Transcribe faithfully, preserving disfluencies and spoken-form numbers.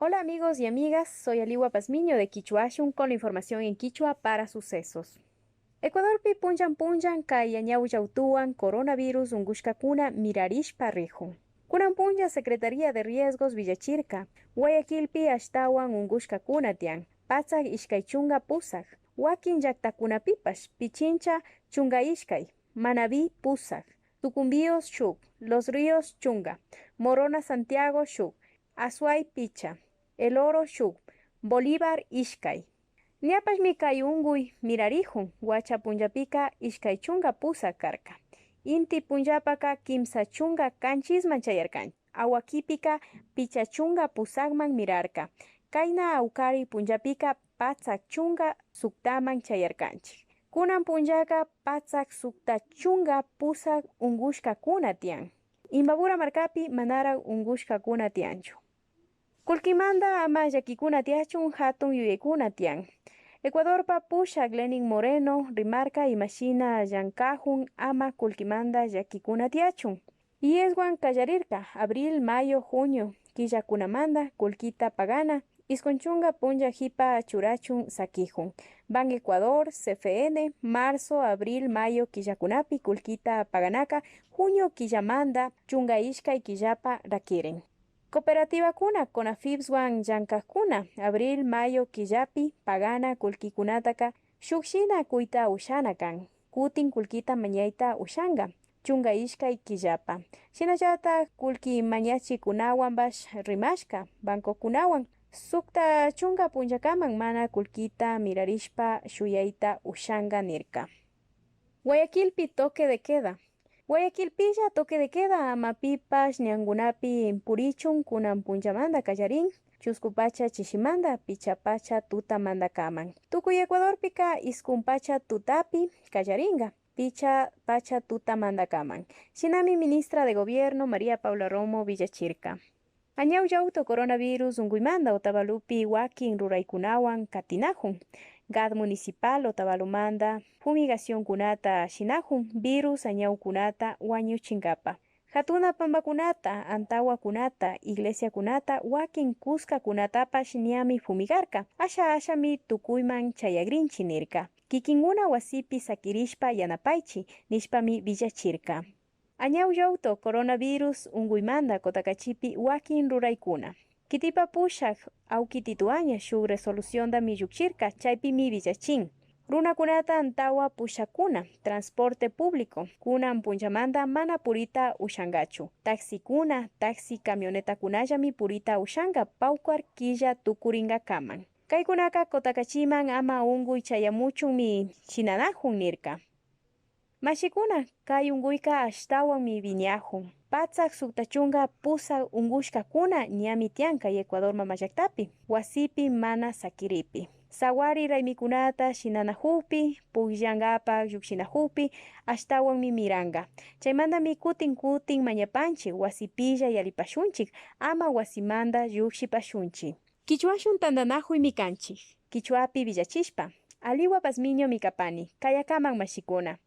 Hola amigos y amigas, soy Aliwa Pazmiño de Kichwashun con la información en kichwa para Sucesos. Ecuadorpi punllan punllan kay ñawlla utuwan coronavirus unkushkakuna mirarishpa rikun. Kunan punlla Secretaría de Riesgos willachirka, Guayaquilpi ashtawan unkushkakuna tiyan, patsak ishkay chunka pusak, wakin llaktakunapipash Pichincha chunka ishkay, Manabí pusak, Sucumbíos shuk, Los Ríos chunka, Morona Santiago shuk, Azuay picha, El Oro shuk, Bolívar ishkay. Ñapashmi kay unkuy mirarikun, wacha punllapika ishkay chunka pusak karka. Inti punllapaka kimsa chunka kanchisman chayarkanchik. Awakipika picha chunka pusakman mirarka. Kayna awkari punllapika patsak chunka suktaman chayarkanchik. Kunan punllaka patsak sukta chunka pusak unkushkakuna tiyan. Imbabura markapi manarak unkushkakuna tiyanchu. Kullkimanta ama llakikuna tiyachun, hatun yuyaykuna tiyan. Ecuadorpa pushak Lenin Moreno rimarka imashina llankakun ama kullkimanta llakikuna tiyachun. IESwan kallarirka, abril, mayo, junio killakunamanta kullkita pagana, iskun chunka punlla hipa churachun sakikun. Ban Ecuador, CFN, marzo, abril, mayo killakunapi kullkita paganaka junio killamanta chunka ishkay killapa rakirin. Cooperativakuna CONAFIPSwan llankakkuna abril, mayo killapi pagana kullkikunataka shuk shina kuyta ushana kan. Kutin kullkita mañayta ushanka chunka ishkay killapa. Shinallatak kullki mañachikunawanpash rimashka bancokunawan sukta chunka punllakaman mana kullkita mirarishpa shuyayta ushanka nirka. Guayaquilpi toque de queda. Guayaquilpilla toque de queda ama pipash ñankunapi purichun kunan punllamanta kallarin, chusku pacha chishimanta picha pacha tutamantakaman. Tukuy Ecuadorpika iskun pacha tutapi kallarinka, picha pacha tutamantakaman. Shinami ministra de Gobierno María Paula Romo willachirka. Añawlla auto coronavirus unkuymanta Otavalopi wakin ruraykunawan katinakun. GAD municipal Otavalomanta fumigacionkunata shinakun virus añawkunata wañuchinkapa. Hatuna pampakunata, antawakunata, iglesiakunata, wakin kuskakunatapash ñami fumigarka. Asha ashami tukuyman chayagrinchi nirka. Kikinkuna wasipi sakirishpa yanapaychi nishpami willachirka. Añawlla auto coronavirus unkuymanta Kutakachipi wakin ruraykuna. Kitipa pushak awki Tito Aña shuk resoluciontami llukchirka, chaypimi willachin. Runakunata antawa pushakkuna, transporte público, kunan punllamanta mana purita ushankachu. Taxikuna, taxi camionetakunallami purita ushanka pawkar killa tukurinkakaman. Kaykunaka Kutakachiman ama unkuy chayamuchunmi shinanakun nirka. Mashikuna, kay unkuyka ashtawanmi wiñakun. Patsak sukta chunka pusak unkushkakuna ñami tiyan kay Ecuador mamallaktapi, wasipi mana sakiripi. Sawari raymikunata shinanakukpi, pukllankapak llukshinakukpi ashtawanmi miranka. Chaymantami kutin kutin mañapanchik, wasipilla yallipashunchik, ama wasimanta llukshipashunchik. Kichwashun tantanakuymi kanchik. Kichwapi willachishpa, Aliwa Pazmiñomi kapani, kayakaman mashikuna.